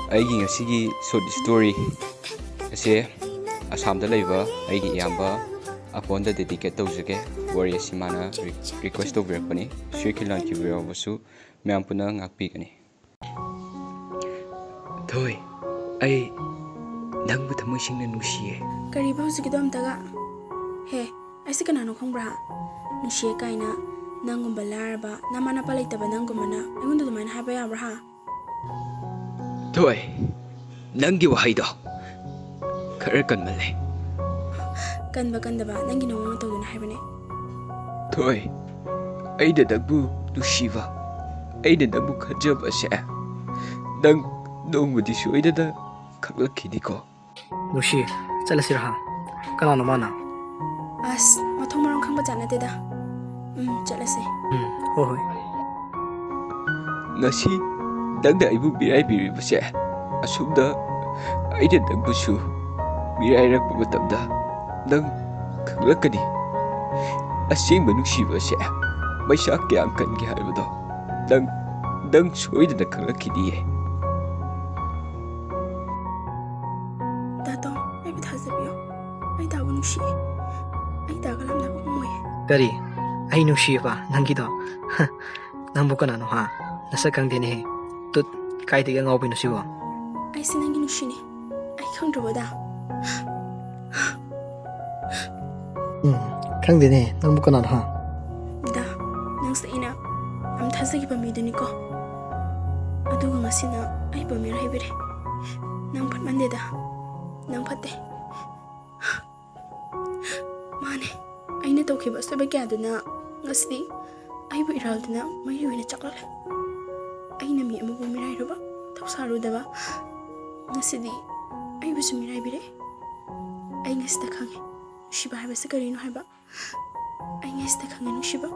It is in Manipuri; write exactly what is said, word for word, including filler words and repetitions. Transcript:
ꯑꯩꯒꯤ ꯉꯁꯤꯒꯤ short story ꯑꯁꯦ ꯑꯁꯥꯝꯗ ꯂꯩꯕ ꯑꯩꯒꯤ ꯏꯌꯥꯝꯕ ꯑꯄꯣꯟꯗ dedicate ꯇꯧꯖꯒꯦ꯫ ꯋꯥꯔꯤ ꯑꯁꯤ ꯃꯥꯅ ꯔꯤ-, request ꯇꯧꯕꯤꯔꯛꯄꯅꯤ꯫ ꯁꯣꯏꯈꯤꯜ ꯂꯥꯟꯈꯤꯕ ꯌꯥꯎꯕꯁꯨ ꯃꯌꯥꯝ ꯄꯨꯟꯅ ꯉꯥꯛꯄꯤꯒꯅꯤ꯫ ꯊꯣꯏ, ꯑꯩ ꯅꯪꯕꯨ ꯊꯃꯣꯏ ꯁꯦꯡꯅ ꯅꯨꯡꯁꯤꯌꯦ꯫ ꯀꯔꯤꯕ ꯍꯧꯖꯤꯛꯀꯤꯗꯣ ꯑꯝꯇꯒ? ꯍꯦ, ꯑꯩꯁꯦ ꯀꯅꯥꯅꯣ ꯈꯪꯕ꯭ꯔꯥ? ꯅꯨꯡꯁꯤꯌꯦ ꯀꯥꯏꯅ ꯅꯪꯒꯨꯝꯕ ꯂꯥꯏꯔꯕ, ꯅꯃꯥ ꯅꯄꯥ ꯂꯩꯇꯕ ꯅꯪꯒꯨꯝꯕꯅ ꯑꯩꯉꯣꯟꯗ ꯑꯗꯨꯃꯥꯏꯅ ꯍꯥꯏꯕ ꯌꯥꯕ꯭ꯔꯥ ꯍꯥ? ꯊꯣꯏ, ꯅꯪꯒꯤ ꯋꯥꯍꯩꯗꯣ ꯈꯔ ꯀꯟꯃꯜꯂꯦ꯫ ꯀꯟꯕ ꯀꯟꯗꯕ ꯅꯪꯒꯤ ꯅꯋꯥ ꯃꯇꯧꯗꯨꯅ ꯍꯥꯏꯕꯅꯦ꯫ ꯊꯣꯏ, ꯑꯩꯅ ꯅꯪꯕꯨ ꯅꯨꯡꯁꯤꯕ, ꯑꯩꯅ ꯅꯪꯕꯨ ꯈꯟꯖꯕꯁꯦ ꯅꯪ ꯅꯣꯡꯃꯗꯤ ꯁꯣꯏꯗꯅ ꯈꯪꯂꯛꯈꯤꯅꯤꯀꯣ꯫ ꯅꯨꯡꯁꯤ, ꯆꯠꯂꯁꯤꯔ ꯍꯥ? ꯀꯅꯥꯅꯣ ꯃꯥꯅ? ꯑꯁ, ꯃꯊꯣꯡ ꯃꯔꯝ ꯈꯪꯕ ꯖꯥꯠ ꯅꯠꯇꯦꯗ꯫ ꯎꯝ, ꯆꯠꯂꯁꯦ꯫ ꯎꯝ, ꯍꯣꯏ, ꯍꯣꯏ꯫ ꯉꯁꯤ ꯅꯪꯅ ꯑꯩꯕꯨ ꯃꯤꯔꯥꯏꯕꯤꯔꯤꯕꯁꯦ, ꯑꯁꯨꯝꯅ ꯑꯩꯅ ꯅꯪꯕꯨꯁꯨ ꯃꯤꯔꯥꯏꯔꯛꯄ ꯃꯇꯝꯗ ꯅꯪ ꯈꯪꯂꯛꯀꯅꯤ꯫ ꯑꯁꯦꯡꯕ ꯅꯨꯡꯁꯤꯕꯁꯦ ꯃꯩꯁꯥ ꯀꯌꯥꯝ ꯀꯟꯒꯦ ꯍꯥꯏꯕꯗꯣ ꯅꯪ, ꯅꯪ ꯁꯣꯏꯗꯅ ꯈꯪꯂꯛꯈꯤꯅꯤꯌꯦ꯫ ꯗꯥꯇꯣ, ꯑꯩꯕꯨ ꯊꯥꯖꯕꯤꯌꯨ꯫ ꯑꯩ ꯗꯥꯕꯨ ꯅꯨꯡꯁꯤꯌꯦ꯫ ꯑꯩ ꯗꯥꯒ ꯂꯥꯞꯅꯕ ꯉꯝꯃꯣꯏꯌꯦ꯫ ꯀꯔꯤ? ꯑꯩ ꯅꯨꯡꯁꯤꯌꯦꯕ ꯅꯪꯒꯤꯗꯣ? ꯅꯪꯕꯨ ꯀꯅꯥꯅꯣ ꯍꯥ? ꯅꯁꯛ ꯈꯪꯗꯦꯅꯦꯍꯦ꯫ ꯇꯨꯠ, ꯀꯥꯏꯗꯒꯤ ꯑꯉꯥꯎꯕꯤꯅꯣ ꯁꯤꯕꯣ? ꯑꯩꯁꯦ ꯅꯪꯒꯤ ꯅꯨꯡꯁꯤꯅꯦ꯫ ꯑꯩ ꯈꯪꯗ꯭ꯔꯕꯣ ꯗꯥ? ꯎꯝ, ꯈꯪꯗꯦꯅꯦ, ꯅꯪꯕꯨ ꯀꯅꯥꯅꯣ ꯍꯥ? ꯗꯥ, ꯅꯪꯁꯦ ꯑꯩꯅ ꯌꯥꯝ ꯊꯥꯖꯈꯤꯕ ꯃꯤꯗꯨꯅꯤꯀꯣ꯫ ꯑꯗꯨꯒ ꯉꯁꯤꯅ ꯑꯩꯕꯨ ꯃꯤꯔꯥꯏꯕꯤꯔꯦ꯫ ꯅꯪ ꯐꯠꯃꯟꯗꯦꯗ꯫ ꯅꯪ ꯐꯠꯇꯦ꯫ ꯃꯥꯅꯦ, ꯑꯩꯅ ꯇꯧꯈꯤꯕ ꯑꯁꯣꯏꯕ ꯀꯌꯥꯗꯨꯅ ꯉꯁꯤꯗꯤ ꯑꯩꯕꯨ ꯏꯔꯥꯜꯗꯨꯅ ꯃꯩ ꯑꯣꯏꯅ ꯆꯥꯛꯂꯛꯂꯦ꯫ ꯑꯩꯅ ꯃꯤ ꯑꯃꯕꯨ ꯃꯤꯔꯥꯏꯔꯨꯕ, ꯊꯧꯁꯥꯔꯨꯗꯕ, ꯉꯁꯤꯗꯤ ꯑꯩꯕꯨꯁꯨ ꯃꯤꯔꯥꯏꯕꯤꯔꯦ꯫ ꯑꯩ ꯉꯁꯤꯗ ꯈꯪꯉꯦ, ꯅꯨꯡꯁꯤꯕ ꯍꯥꯏꯕꯁꯤ ꯀꯔꯤꯅꯣ ꯍꯥꯏꯕ꯫ ꯑꯩ ꯉꯁꯤꯗ ꯈꯪꯉꯦ ꯅꯨꯡꯁꯤꯕ꯫